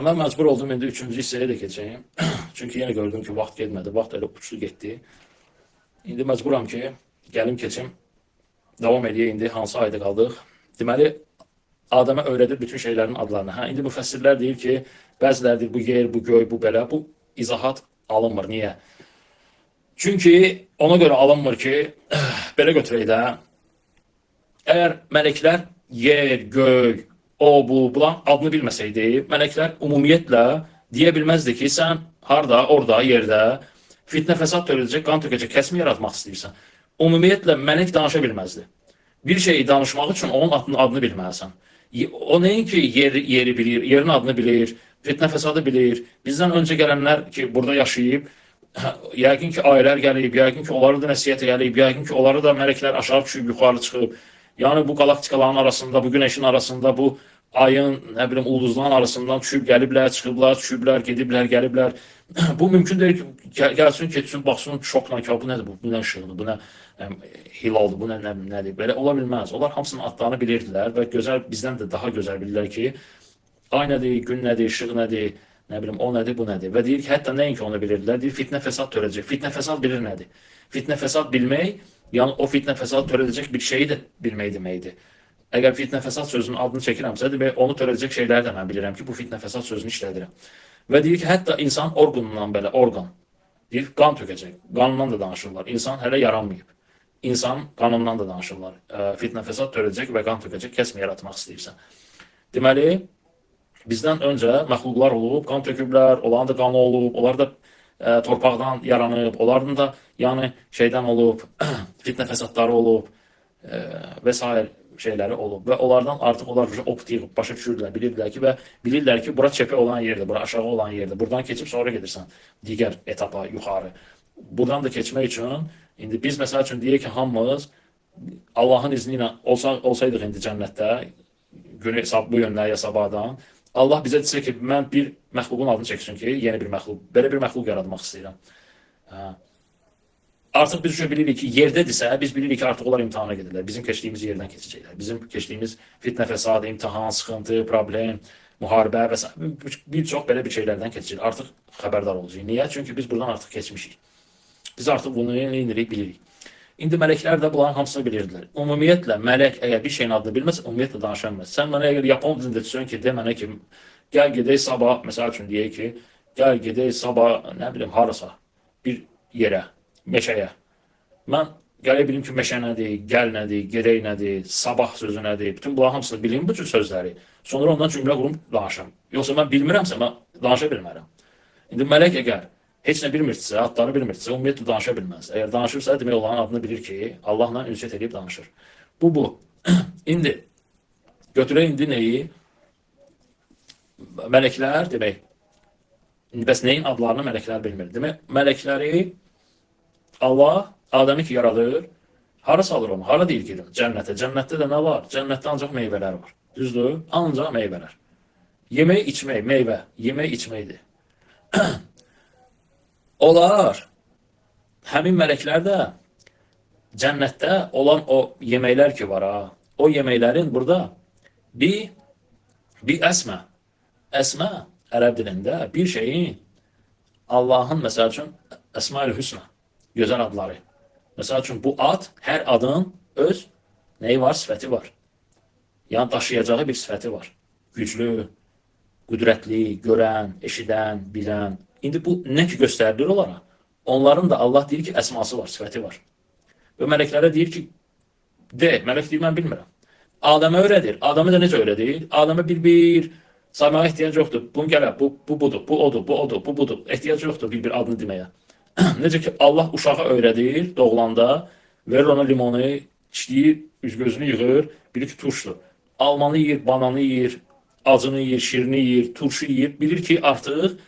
Mən məcbur oldum indi üçüncü hissəyə də keçəyim. Çünki yenə gördüm ki, vaxt getmədi. Vaxt elə uçdu getdi. İndi məcburam ki, gəlim keçim. Davam eləyək indi hansı ayda qaldıq. Deməli, Adəmə öyrədir bütün şeylərin adlarını. Hə, indi müfəssirlər deyir ki, bəziləri deyir bu yer, bu göy, bu belə. Bu izahat alınmır. Niyə? Çünki ona görə alınmır ki, belə götürək də. Əgər mələklər yer, göy, o, bu, bunların adını bilməsəydi, mələklər ümumiyyətlə deyə bilməzdi ki, sən harda, orada, yerdə fitnə fəsad törədəcək, qan tökəcək kəsmi yaratmaq istəyirsən. Ümumiyyətlə mələk danışa bilməzdi. Bir şeyi danışmaq üçün onun adını bilməlisən. O nəinki yeri bilir, yerin adını bilir, fitnə fəsadı bilir. Bizdən öncə gələnlər ki, burada yaşayıb, yəqin ki, ayələr gəlib, yəqin ki, onları da nəsihət gəlib, yəqin ki, onları da mələklər aşağı düşüb, yuxarı çıxıb. Yəni bu qalaktikaların arasında, bu günəşin arasında, bu ayın, nə bilim, ulduzların arasından düşüb gəliblər, çıxıblar, düşüblər, gediblər, gəliblər. Bu mümkün deyil ki, gəlsin, keçsin, baxsın şokla ki, bu nədir bu, bu nə işıqdır, bu nə hilaldır, bu nə nədir. Belə ola bilməz. Onlar hamısının adlarını bilirdilər və gözəl, bizdən də daha gözəl bilirlər ki, ay nədir, gün nədir, işıq nədir, nə bilim, o nədir, bu nədir. Və deyir ki, hətta nəinki onu bilirdilər, deyir, fitnə fəsad törədəcək. Fitnə fəsad bilir nədir? Fitnə fəsad bilmək, yəni o fitnə fəsad törədəcək bir şeyi də bilmək deməkdir. Əgər fitnə fəsad sözünün adını çəkirəmsə, demək onu törədəcək şeyləri də mən bilirəm ki, bu fitnə fəsad sözünü işlədirəm. Və deyir ki, hətta insan orqanından belə, orqan, deyir, qan tökəcək. Qanından da danışırlar. İnsan hələ yaranmayıb. İnsan qanından da danışırlar. Fitnə fəsad törədəcək və qan tökəcək kəsmi yaratmaq istəyirsən. Deməli, bizdən öncə məxluqlar olub, qan töküblər, onların da qanı olub, onlar da torpaqdan yaranıb, onların da yəni şeydən olub, fitnə fəsadları olub və sair şeyləri olub və onlardan artıq onlar optik yığıb başa düşürdülər, bilirdilər ki və bilirlər ki, bura çepə olan yerdir, bura aşağı olan yerdir. Buradan keçib sonra gedirsən digər etapa yuxarı. Buradan da keçmək üçün indi biz məsəl üçün deyək ki, hamımız Allahın izni ilə olsaydıq indi cənnətdə günü bu yöndən ya sabahdan Allah bizə desə ki, mən bir məxluqun adını çəksin ki, yeni bir məxluq, belə bir məxluq yaratmaq istəyirəm. Hə. Artıq biz bilirik ki, yerdədirsə, biz bilirik ki, artıq onlar imtahana gedirlər. Bizim keçdiyimiz yerdən keçəcəklər. Bizim keçdiyimiz fitnə, fəsad, imtahan, sıxıntı, problem, müharibə və s. bir çox belə bir şeylərdən keçəcək. Artıq xəbərdar olacağıq. Niyə? Çünki biz buradan artıq keçmişik. Biz artıq bunu nə edirik, bilirik. İndi mələklər də bunların hamısını bilirdilər. Ümumiyyətlə, mələk əgər bir şeyin adını bilməsə, ümumiyyətlə danışa bilməz. Sən mənə əgər yapon dilində desən ki, de mənə ki, gəl gedək sabah, məsəl üçün deyək ki, gəl gedək sabah, nə bilim, harasa, bir yerə, meşəyə. Mən gələ bilim ki, meşə nədir, gəl nədir, gedək nədir, sabah sözü nədir, bütün bunların hamısını bilim bu cür sözləri. Sonra ondan cümlə qurum, danışam. Yoxsa mən bilmirəmsə, mən danışa bilmərəm. İndi mələk əgər heç nə bilmirsə, adlarını bilmirsə, ümumiyyətlə danışa bilməz. Əgər danışırsa, demək onların adını bilir ki, Allahla ünsiyyət edib danışır. Bu. İndi götürək indi nəyi? Mələklər demək. İndi bəs nəyin adlarını mələklər bilmir? Demək, mələkləri Allah Adəmi ki yaradır, hara salır onu? Hara deyir ki, cənnətə. Cənnətdə də nə var? Cənnətdə ancaq meyvələr var. Düzdür? Ancaq meyvələr. Yemək, içmək, meyvə. Yemək, içməkdir. Onlar, həmin mələklər də cənnətdə olan o yeməklər ki var ha, o yeməklərin burada bir əsmə, əsmə ərəb dilində bir şeyin Allahın məsəl üçün Əsmaül Hüsna, gözəl adları. Məsəl üçün bu ad, hər adın öz nəyi var? Sifəti var. Yəni daşıyacağı bir sifəti var. Güclü, qüdrətli, görən, eşidən, bilən. İndi bu nə ki göstərilir onlara? Onların da Allah deyir ki, əsması var, sifəti var. Və mələklərə deyir ki, de, mələk deyir, mən bilmirəm. Adəmə öyrədir. Adəmə də necə öyrədir? Adəmə bir-bir saymağa ehtiyac yoxdur. Bunu gələ, bu budur, bu odur, bu odur, bu budur. Ehtiyac yoxdur bir-bir adını deməyə. Necə ki, Allah uşağa öyrədir doğulanda, verir ona limonu, çişləyir, üz gözünü yığır, bilir ki, turşdur. Almanı yeyir, bananı yeyir, acını yeyir, şirini yeyir, turşu yeyir. Bilir ki, artıq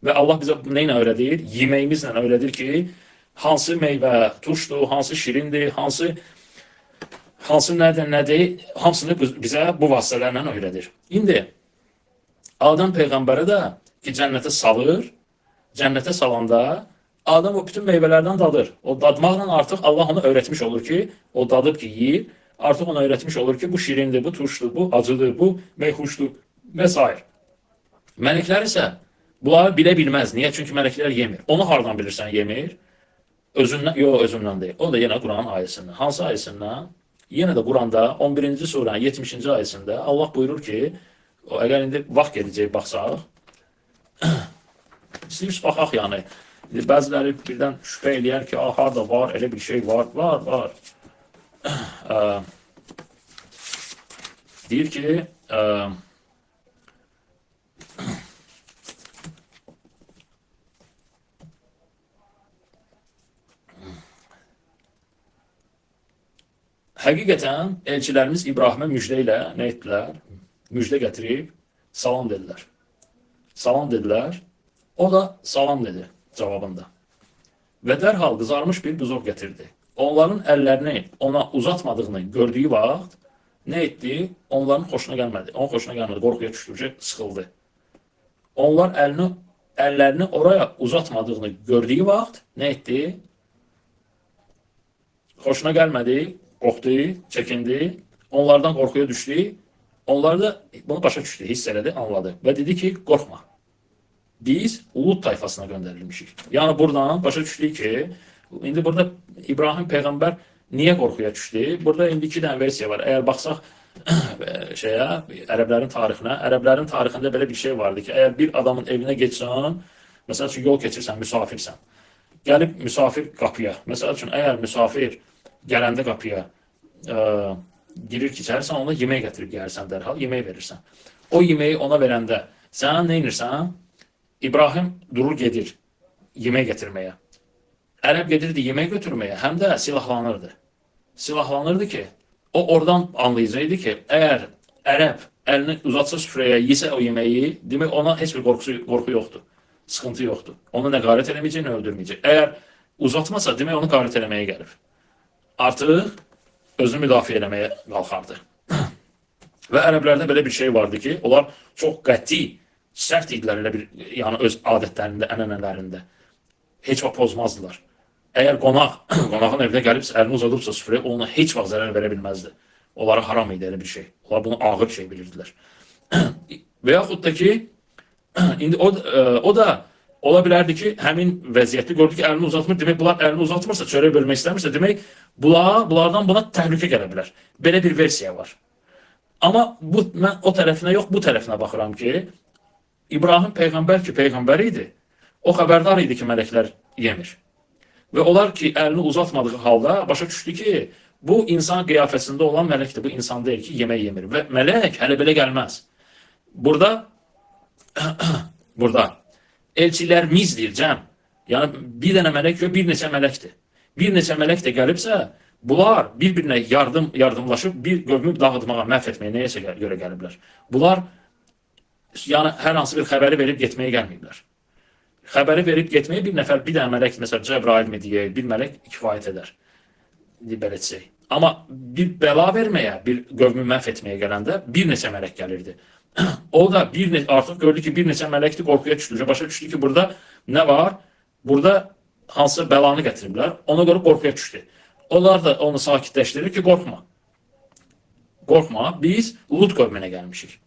və Allah bizə nə ilə öyrədir? Yeməyimizlə öyrədir ki, hansı meyvə turşdur, hansı şirindir, hansı nədir, nədir, hamısını bizə bu vasitələrlə öyrədir. İndi Adəm peyğəmbərə də ki, cənnətə salır, cənnətə salanda Adəm o bütün meyvələrdən dadır. O dadmaqla artıq Allah onu öyrətmiş olur ki, o dadıb ki, yeyir, artıq ona öyrətmiş olur ki, bu şirindir, bu turşdur, bu acıdır, bu meyxuşdur və s. Mələklər isə bunları bilə bilməz. Niyə? Çünki mələklər yemir. Onu hardan bilirsən yemir? Özündən, yox, özündən deyil. O da yenə Quranın ayəsindən. Hansı ayəsindən? Yenə də Quranda 11-ci surənin 70-ci ayəsində Allah buyurur ki, əgər indi vaxt gedəcək baxsaq, istəyirsiniz baxaq yəni. İndi bəziləri birdən şübhə eləyər ki, harda var, elə bir şey var, var, var. Deyir ki, həqiqətən elçilərimiz İbrahimə müjdə ilə nə etdilər? Müjdə gətirib salam dedilər. Salam dedilər. O da salam dedi cavabında. Və dərhal qızarmış bir buzov gətirdi. Onların əllərini ona uzatmadığını gördüyü vaxt nə etdi? Onların xoşuna gəlmədi. Onun xoşuna gəlmədi. Qorxuya düşdü, sıxıldı. Onlar əllərini oraya uzatmadığını gördüyü vaxt nə etdi? Xoşuna gəlmədi, qorxdu, çəkindi. Onlardan qorxuya düşdü. Onlar da bunu başa düşdü, hiss elədi, anladı. Və dedi ki, qorxma. Biz Lut tayfasına göndərilmişik. Yəni buradan başa düşdük ki, indi burada İbrahim peyğəmbər niyə qorxuya düşdü? Burada indi iki dənə versiya var. Əgər baxsaq şeyə, ərəblərin tarixinə, ərəblərin tarixində belə bir şey vardı ki, əgər bir adamın evinə getsən, məsəl üçün yol keçirsən, müsafirsən, gəlib müsafir qapıya, məsəl üçün əgər müsafir gələndə qapıya girir ki, içəri, sən ona yemək gətirib gəlirsən dərhal, yemək verirsən. O yeməyi ona verəndə sən nə edirsən? İbrahim durur gedir yemək gətirməyə. Ərəb gedirdi yemək götürməyə, həm də silahlanırdı. Silahlanırdı ki, o oradan anlayacaqdı ki, əgər ərəb əlini uzatsa süfrəyə, yesə o yeməyi, demək ona heç bir qorxu yoxdur, sıxıntı yoxdur. Onu nə qarət eləməyəcək, nə öldürməyəcək. Əgər uzatmasa, demək onu qarət eləməyə gəlib. Artıq özünü müdafiə eləməyə qalxardı. Və ərəblərdə belə bir şey vardı ki, onlar çox qəti, sərt idilər elə bir, yəni öz adətlərində, ənənələrində. Heç vaxt pozmazdılar. Əgər qonağın evinə gəlibsə, əlini uzadıbsa süfrəyə, ona heç vaxt zərər verə bilməzdi. Onlara haram idi elə bir şey. Onlar bunu ağır şey bilirdilər. Və yaxud da ki, indi o da ola bilərdi ki, həmin vəziyyətdə gördü ki, əlini uzatmır. Demək, bunlar əlini uzatmırsa, çörək bölmək istəmirsə, demək, bunlardan buna təhlükə gələ bilər. Belə bir versiya var. Amma bu, mən o tərəfinə yox, bu tərəfinə baxıram ki, İbrahim peyğəmbər ki, peyğəmbər idi, o xəbərdar idi ki, mələklər yemir. Və onlar ki, əlini uzatmadığı halda başa düşdü ki, bu insan qiyafəsində olan mələkdir, bu insan deyil ki, yemək yemir. Və mələk hələ belə gəlməz. Burada, burada elçilərimiz deyir, cəm. Yəni, bir dənə mələk yox, bir neçə mələkdir. Bir neçə mələk də gəlibsə, bunlar bir-birinə yardımlaşıb bir qövmü dağıtmağa, məhv etməyə, nəyəsə görə gəliblər. Bunlar, yəni, hər hansı bir xəbəri verib getməyə gəlməyiblər. Xəbəri verib getməyə bir nəfər, bir dənə mələk, məsələn, Cəbrail mi deyək, bir mələk kifayət edər. Belə desək. Amma bir bəla verməyə, bir qövmü məhv etməyə gələndə bir neçə mələk gəlirdi. O da artıq gördü ki, bir neçə mələkdir, qorxuya düşdü. Başa düşdü ki, burada nə var? Burada hansı bəlanı gətiriblər. Ona görə qorxuya düşdü. Onlar da onu sakitləşdirir ki, qorxma. Qorxma, biz Lut qövminə gəlmişik.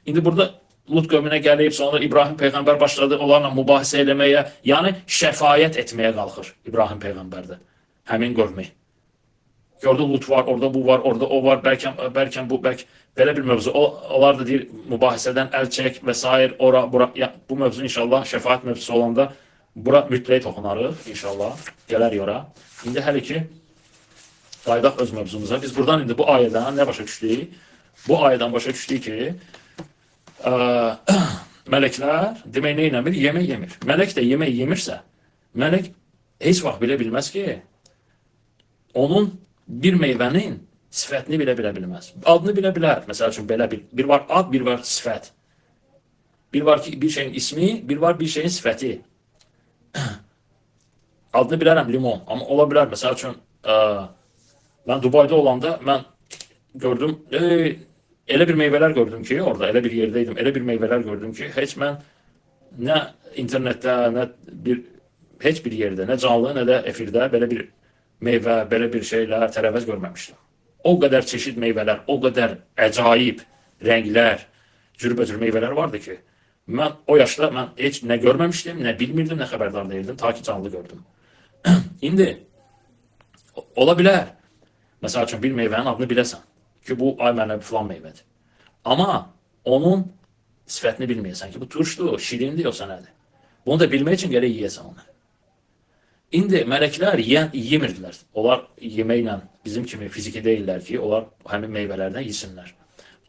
İndi burada Lut qövminə gəlib, sonra İbrahim peyğəmbər başladı onlarla mübahisə eləməyə, yəni şəfayət etməyə qalxır İbrahim peyğəmbər də, həmin qövmi. Gördü Lut var, orada bu var, orada o var, bəlkə bu, bəlkə belə bir mövzu. Onlar da deyir, mübahisədən əl çək və sair, ora, bura. Ya, bu mövzu inşallah şəfayət mövzusu olanda bura mütləq toxunarıq inşallah, gələr ora. İndi hələ ki, qayıdaq öz mövzumuza. Biz buradan indi bu ayədən nə başa düşdük? Bu ayədən başa düşdük ki, mələklər demək nə eləmir? Yemək yemir. Mələk də yemək yemirsə, mələk heç vaxt bilə bilməz ki, onun bir meyvənin sifətini bilə bilməz. Adını bilə bilər. Məsəl üçün belə bir var ad, bir var sifət. Bir var ki, bir şeyin ismi, bir var bir şeyin sifəti. Adını bilərəm limon, amma ola bilər. Məsəl üçün, mən Dubayda olanda mən gördüm, elə bir meyvələr gördüm ki, orada elə bir yerdə idim, elə bir meyvələr gördüm ki, heç mən nə internetdə, nə bir, heç bir yerdə, nə canlı, nə də efirdə belə bir meyvə, belə bir şeylər, tərəvəz görməmişdim. O qədər çeşid meyvələr, o qədər əcaib rənglər, cürbəcür meyvələr vardı ki, Mən o yaşda mən heç nə görməmişdim, nə bilmirdim, nə xəbərdar deyildim, ta ki canlı gördüm. İndi ola bilər. Məsəl üçün bir meyvənin adını biləsən ki, bu ay mənə filan meyvədir. Amma onun sifətini bilməyəsən ki, bu turşdur, şirindir, yoxsa nədir? Bunu da bilmək üçün gərək yeyəsən onu. İndi mələklər yemirdilər. Onlar yeməklə bizim kimi fiziki deyillər ki, onlar həmin meyvələrdən yesinlər.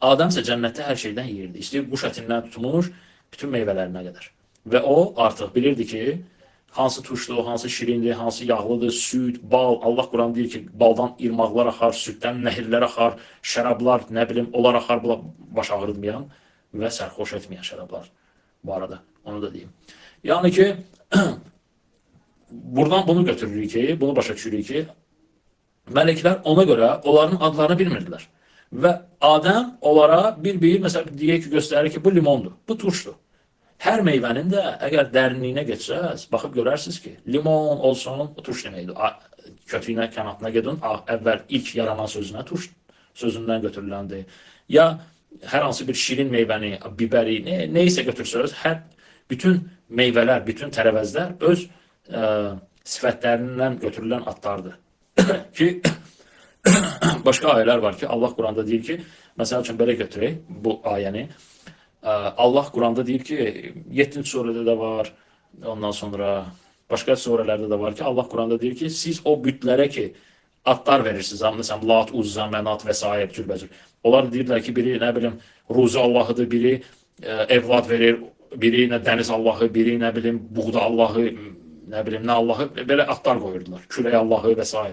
Adəm isə cənnətdə hər şeydən yeyirdi. İstəyir quş ətindən tutmuş bütün meyvələrinə qədər. Və o artıq bilirdi ki, hansı turşdur, hansı şirindir, hansı yağlıdır, süd, bal. Allah Quran deyir ki, baldan irmaqlar axar, süddən nəhirlər axar, şərablar, nə bilim, onlar axar, baş ağrıtmayan və sərxoş etməyən şərablar bu arada. Onu da deyim. Yəni ki, buradan bunu götürürük ki, bunu başa düşürük ki, mələklər ona görə onların adlarını bilmirdilər. Və Adəm onlara bir-bir, məsələn, deyək ki, göstərir ki, bu limondur, bu turşdur. Hər meyvənin də əgər dərinliyinə getsəz, baxıb görərsiniz ki, limon olsun, o turş deməkdir. Kötüyünə, kənatına gedin, əvvəl ilk yaranan sözünə turş sözündən götürüləndir. Ya hər hansı bir şirin meyvəni, bibəri, nə isə götürsəz, bütün meyvələr, bütün tərəvəzlər öz sifətlərindən götürülən adlardır. Ki, başqa ayələr var ki, Allah Quranda deyir ki, məsəl üçün belə götürək bu ayəni. Allah Quranda deyir ki, 7-ci surədə də var, ondan sonra başqa surələrdə də var ki, Allah Quranda deyir ki, siz o bütlərə ki, adlar verirsiniz, məsələn, Lat, Uzza, Mənat və s. cürbəcür. Onlar deyirlər ki, biri, nə bilim, Ruzi Allahıdır, biri evlad verir, biri nə dəniz Allahı, biri, nə bilim, buğda Allahı, nə bilim, nə Allahı, belə adlar qoyurdular, külək Allahı və s.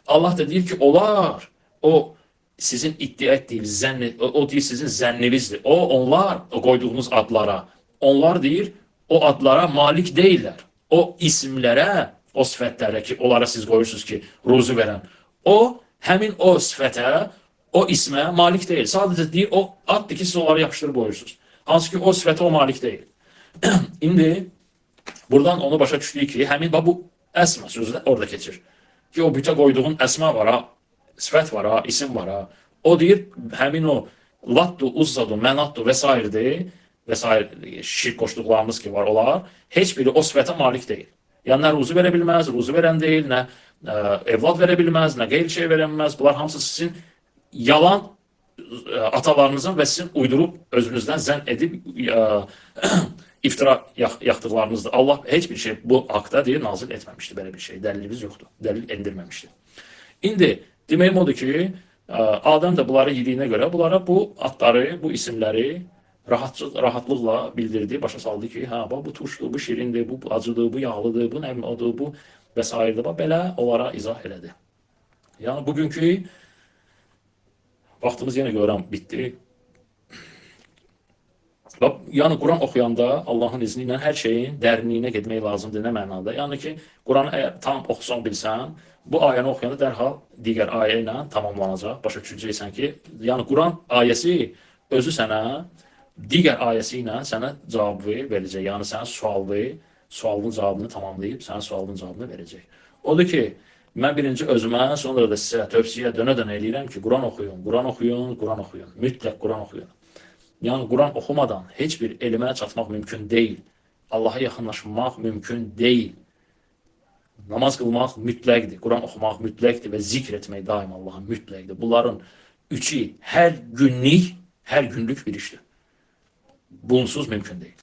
Allah da deyir ki, onlar, o sizin iddia etdiyiniz zənni, o deyir sizin zənninizdir. O, onlar, o qoyduğunuz adlara, onlar deyir, o adlara malik deyillər. O isimlərə, o sifətlərə ki, onlara siz qoyursunuz ki, ruzu verən, o, həmin o sifətə, o ismə malik deyil. Sadəcə deyir, o addır ki, siz onlara yapışdırıb qoyursunuz. Hansı ki, o sifətə o malik deyil. İndi, buradan onu başa düşdük ki, həmin bu əsma sözü də orada keçir. Ki, o bütə qoyduğun əsma var ha, sifət var ha, isim var ha. O deyir, həmin o Latdu, Uzzadu, Mənatdu və s. və s. şirk qoşduqlarımız ki var onlar, heç biri o sifətə malik deyil. Yəni, nə ruzu verə bilməz, ruzu verən deyil, nə evlad verə bilməz, nə qeyri şey verə bilməz. Bunlar hamısı sizin yalan atalarınızın və sizin uydurub özünüzdən zənn edib iftira yaxdıqlarınızdır. Allah heç bir şey bu haqda deyir, nazil etməmişdi belə bir şey. Dəlilimiz yoxdur. Dəlil endirməmişdi. İndi deməyim odur ki, Adəm də bunları yediyinə görə bunlara bu adları, bu isimləri rahatlıqla bildirdi, başa saldı ki, hə, bax, bu turşdur, bu şirindir, bu acıdır, bu yağlıdır, bu nə odur, bu və s. Bax, belə onlara izah elədi. Yəni, bugünkü vaxtımız yenə görürəm bitdi. Yəni, Quran oxuyanda Allahın izni ilə hər şeyin dərinliyinə getmək lazımdır, nə mənada? Yəni ki, Quranı əgər tam oxusan, bilsən, bu ayəni oxuyanda dərhal digər ayə ilə tamamlanacaq. Başa düşəcəksən ki, yəni Quran ayəsi özü sənə digər ayəsi ilə sənə cavabı verəcək. Yəni sənə sualın cavabını tamamlayıb sənə sualın cavabını verəcək. Odur ki, mən birinci özümə, sonra da sizə tövsiyə dönə-dönə eləyirəm ki, Quran oxuyun, Quran oxuyun, Quran oxuyun. Mütləq Quran oxuyun. Yəni, Quran oxumadan heç bir elmə çatmaq mümkün deyil. Allaha yaxınlaşmaq mümkün deyil. Namaz qılmaq mütləqdir, Quran oxumaq mütləqdir və zikr etmək daim Allaha mütləqdir. Bunların üçü hər günlük bir işdir. Bunsuz mümkün deyil.